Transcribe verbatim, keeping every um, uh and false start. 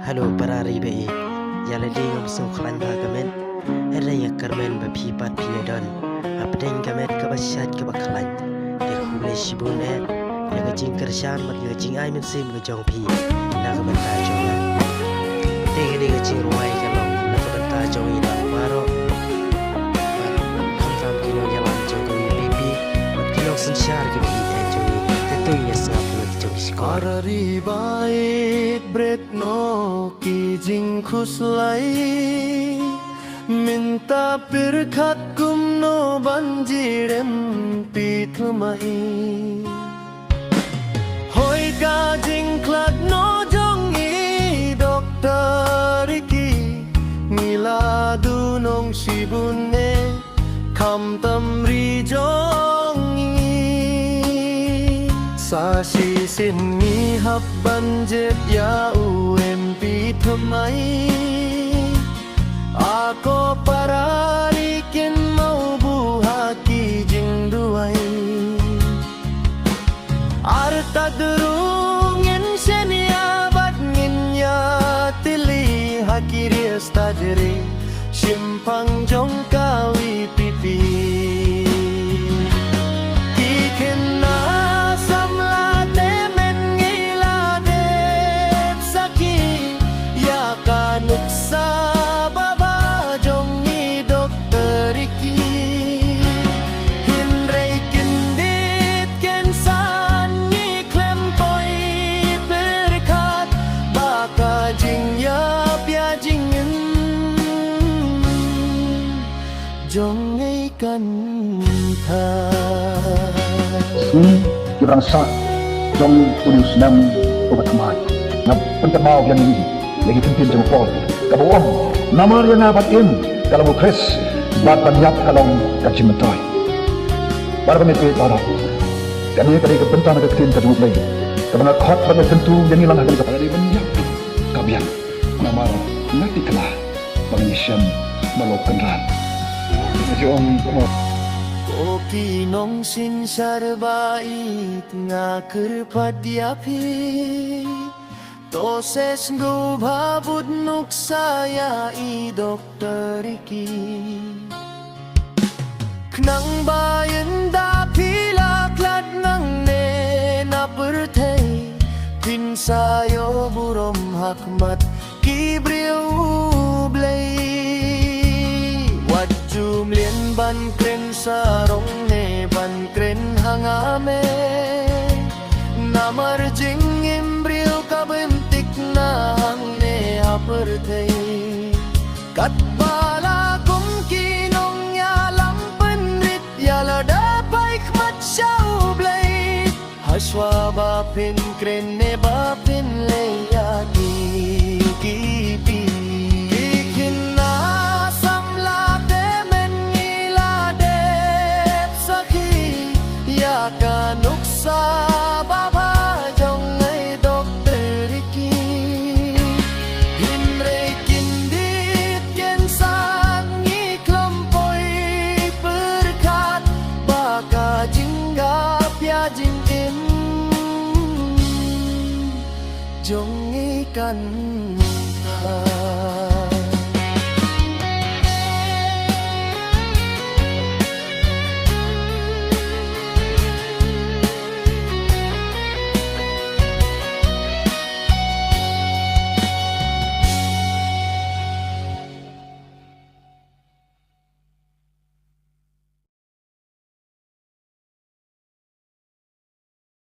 Hello para ri ba ïeit, ïa lade ngam sngewkhlaiñ bha ka met. Hynrei nga kyrmen ba phi pat phi ïa don hapdeng ka met kaba shait kaba khlaiñ. Te khublei shibun eh ïa ka jingkyrshan bad ïa ka jingai mynsiem ka jong phi na ka bynta jong nga. Te kane ka jingrwai ka long na ka bynta jong ngi baroh, bad khamtam ki nongïalam jong ka VPP bad ki nongsynshar kiba ïeit jong ngi. Te to ngin ïa sngap ïa ki jong ki shkor. Para ri ba ïeit, bret noh ki jingkhuslai. Mynta pyrkhat kumno ban jyrem phi thymmai. Hoi ka jingkhlad noh jong i Doktor Ricky, ngi la duhnong shibun eh, khamtam ri jong ngi. Sa shisien ngi hap ban jied ïa u MP thymmai. A ko para ri, kin mawbuh ha ki jingduwai. Artat ruh ngin shaniah bad ngin ïatylli ha ki riewstad ri shimphang jong ka VPP. Ki khynnah samla te mynta ngi la dep sakhi ïa ka nuksa babha jong i Doktor Ricky. Hynrei kyndit kynsan ngi khlem poi pyrkhat ba ka jingïap ïa jingim jong ngi kan tha. Sngi kiba dang sah jong une u snem uba thymmai, nga pynkynmaw biang ïa ngi ïa ki ktien jong u Paul kaba ong, namar ïa nga ban im ka long u Khrist bad ban ïap ka long ka jingmyntoi. Para bangeit baroh, kane ka dei ka bynta na ka ktien ka jong U Blei kaba nga khot bad nga kyntu ïa ngi lang ha kane ka, ka dei ban ïap ka biang. Namar nga tip kylla ba ngi shem ba la kynran. Nga ju ong kumno. Ko ki nongsynshar ba ïeit, nga kyrpad ïa phi, to sa sngewbha bud nuksa ïa i Doktor Ricky. Khnang ba ynda phi la khlad nangne na pyrthei, phin sa ïoh burom ha khmat ki briew U Blei. Wat ju mlien ban kren sarong ne ban kren ha nga me. Namar jingim briew ka byntik na hangne ha pyrthei. Katba la kum ki nongïalam pynrit ïa lade phai khmat sha U Blei, hashwa ba phin kren ne ba phin leh ïa ki, ki kti. Ki khynnah samla te mynta ngi la dep sakhi ïa ka nuksa babha jong i Doktor Ricky. Hynrei kyndit kynsan ngi khlem poi pyrkhat ba ka jingïap ïa jingim jong ngi kan tha.